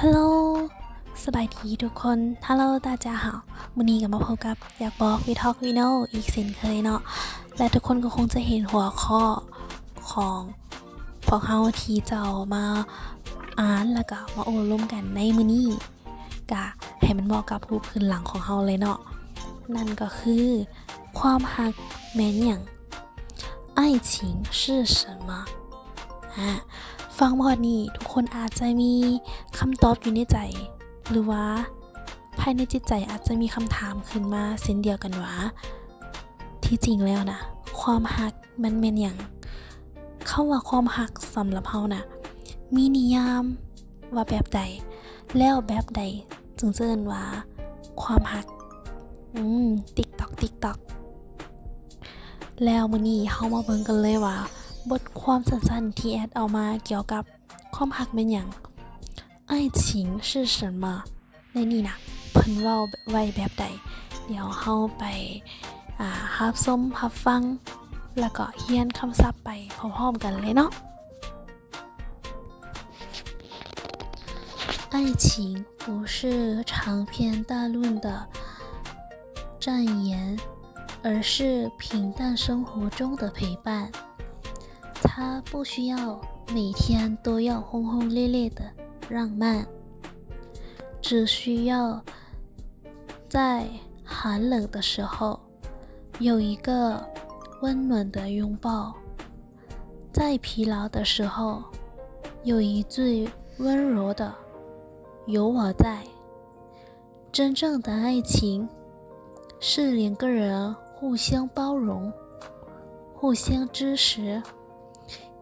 Hello ສະບາຍດີທຸກຄົນ Hello 大家好 ມື້ນີ້ກໍມາພົບກັບຢາກບອກ We Talk We Know ອີກເຊັ່ນເຄີຍເນາະ ແລະ ທຸກຄົນກໍຄົງຈະເຫັນຫົວຂໍ້ຂອງພວກເຮົາທີ່ຈະເອົາມາອ່ານ ແລ້ວກໍມາໂອ້ລົມກັນໃນມື້ນີ້ ກະໃຫ້ມັນເໝາະກັບຮູບພື້ນຫຼັງຂອງເຮົາເລີຍເນາະ ນັ້ນກໍຄື ຄວາມຮັກແມ່ນຫຍັງ? 爱情是什么? ອາ ຟັງຮອດນີ້ ທຸກຄົນອາດຈະມີຄຳຕອບຢູ່ໃນໃຈ ຫຼືວ່າພາຍໃນຈິດໃຈອາດຈະມີຄຳຖາມຂຶ້ນມາເຊັ່ນດຽວກັນວ່າ ທີ່ຈິງແລ້ວນະ ຄວາມຮັກມັນແມ່ນຫຍັງ? ຄຳວ່າຄວາມຮັກສຳລັບເຮົານະ ມີນິຍາມວ່າແບບໃດ? ແລ້ວແບບໃດຈຶ່ງຈະເອີ້ນວ່າຄວາມຮັກ? ອືມ ຕິກຕ໋ອກ ຕິກຕ໋ອກ ແລ້ວມື້ນີ້ເຮົາມາເບິ່ງກັນເລີຍວ່າ ບົດຄວາມສັ້ນໆທີ່ແອດເອົາມາກ່ຽວກັບຄວາມຮັກແມ່ນຫຍັງ? 爱情是什么? ໃນນີ້ນະ ເພິ່ນເວົ້າໄວ້ແບບໃດ? ດຽວເຮົາໄປ ອາ ຮັບຊົມຮັບຟັງ ແລ້ວກໍຮຽນຄຳສັບໄປພ້ອມໆກັນເລີຍເນາະ. 爱情不是长篇大论的赞言，而是平淡生活中的陪伴。它不需要每天都要轰轰烈烈的浪漫，只需要在寒冷的时候 有一个温暖的拥抱，在疲劳的时候，有一句温柔的有我在。真正的爱情是两个人互相包容、互相支持，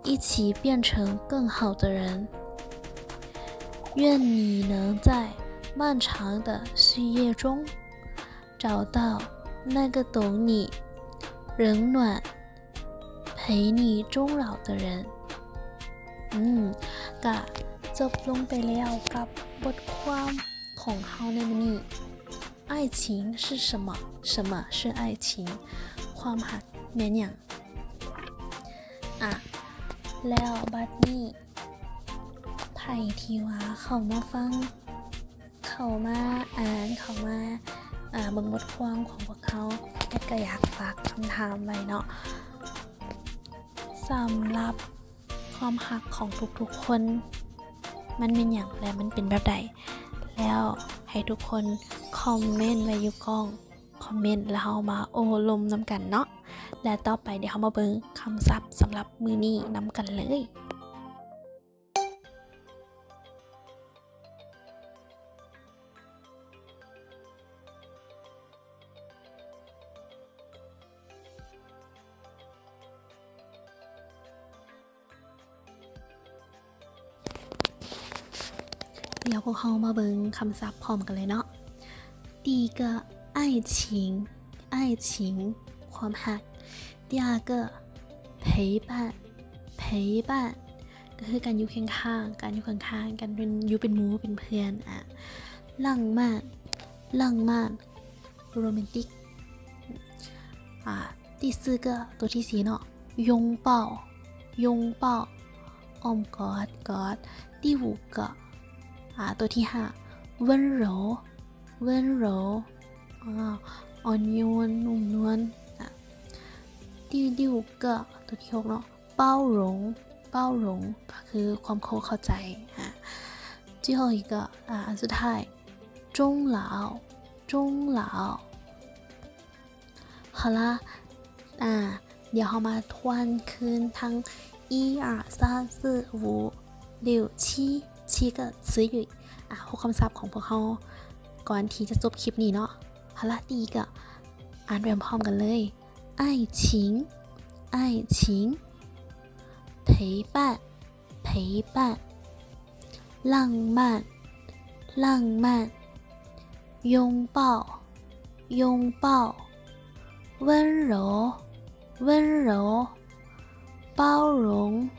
一起变成更好的人。愿你能在漫长的岁月中 找到那个懂你、冷暖、陪你终老的人。 ອືມ ກະຈົບລົງໄປແລ້ວກັບບົດຄວາມຂອງເຮົາໃນມື້ນີ້ 爱情是什么? 什么是爱情? ຄວາມຮັກແມ່ນຫຍັງ? ອະ ແລ້ວບັດນີ້ ໃຜທີ່ວ່າເຂົ້າມາຟັງ ເຂົ້າມາອ່ານ ເຂົ້າມາ ອາ ເບິ່ງບົດຄວາມຂອງພວກເຮົາ ແອດກໍຢາກຝາກຄຳຖາມໄວ້ເນາະ ສຳລັບຄວາມຮັກຂອງທຸກໆຄົນ ມັນແມ່ນຫຍັງ ແລະ ມັນເປັນແບບໃດ? ແລ້ວໃຫ້ທຸກຄົນຄອມເມັນໄວ້ຢູ່ກ້ອງຄອມເມັນ ແລ້ວເຮົາມາໂອ້ລົມນຳກັນເນາະ ແລະ ຕໍ່ໄປດຽວເຮົາມາເບິ່ງຄຳສັບສຳລັບມື້ນີ້ນຳກັນເລີຍ. ດຽວພວກເຮົາມາເບິ່ງຄຳສັບພ້ອມກັນເລີຍເນາະ. 第一个 爱情 爱情 ຄວາມຮັກ. 第二个 陪伴 陪伴 ກໍຄືການຢູ່ຄຽງຂ້າງ ການຢູ່ຂ້າງໆກັນ ເປັນ ຢູ່ເປັນໝູ່ເປັນເພື່ອນ ອາ 浪漫 浪漫 ໂຣແມນຕິກ ອາ 第四个 ຕົວທີສີ່ເນາະ 拥抱 拥抱 ອ້ອມກອດ ກອດ. 第五个 ອາ ຕົວທີຫ້າ 温柔 温柔 ອາ ອ່ອນໂຍນ ນຸ້ມນວນ ອາ. 第六个 ຕົວທີຫົກເນາະ 包容 包容 ກໍຄືຄວາມເຂົ້າ ເຂົ້າໃຈ ອາ. 最后一个 ອາ ອັນສຸດທ້າຍ 终老 终老. ເອົາລະ ອາ ດຽວເຮົາມາທວນຄືນທັງ 一二三四五六七 七个词语 ອາ ຫົກຄຳສັບຂອງພວກເຮົາ ກ່ອນທີ່ຈະຈົບຄລິບນີ້ເນາະ. ເອົາລະ 第一个 ອ່ານໄປພ້ອມກັນເລີຍ. 爱情 爱情 陪伴 陪伴 浪漫 浪漫 拥抱 拥抱 温柔 温柔 包容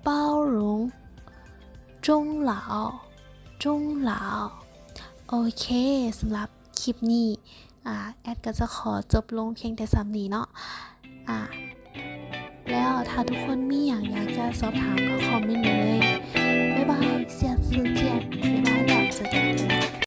包容 终老 终老. ໂອເຄ ສຳລັບຄລິບນີ້ ອາ ແອດກໍຈະຂໍຈົບລົງພຽງແຕ່ສ່ຳນີ້ເນາະ ອາ ແລ້ວຖ້າທຸກຄົນມີຫຍັງຢາກຈະສອບຖາມກໍຄອມເມັນໄວ້ເລີຍ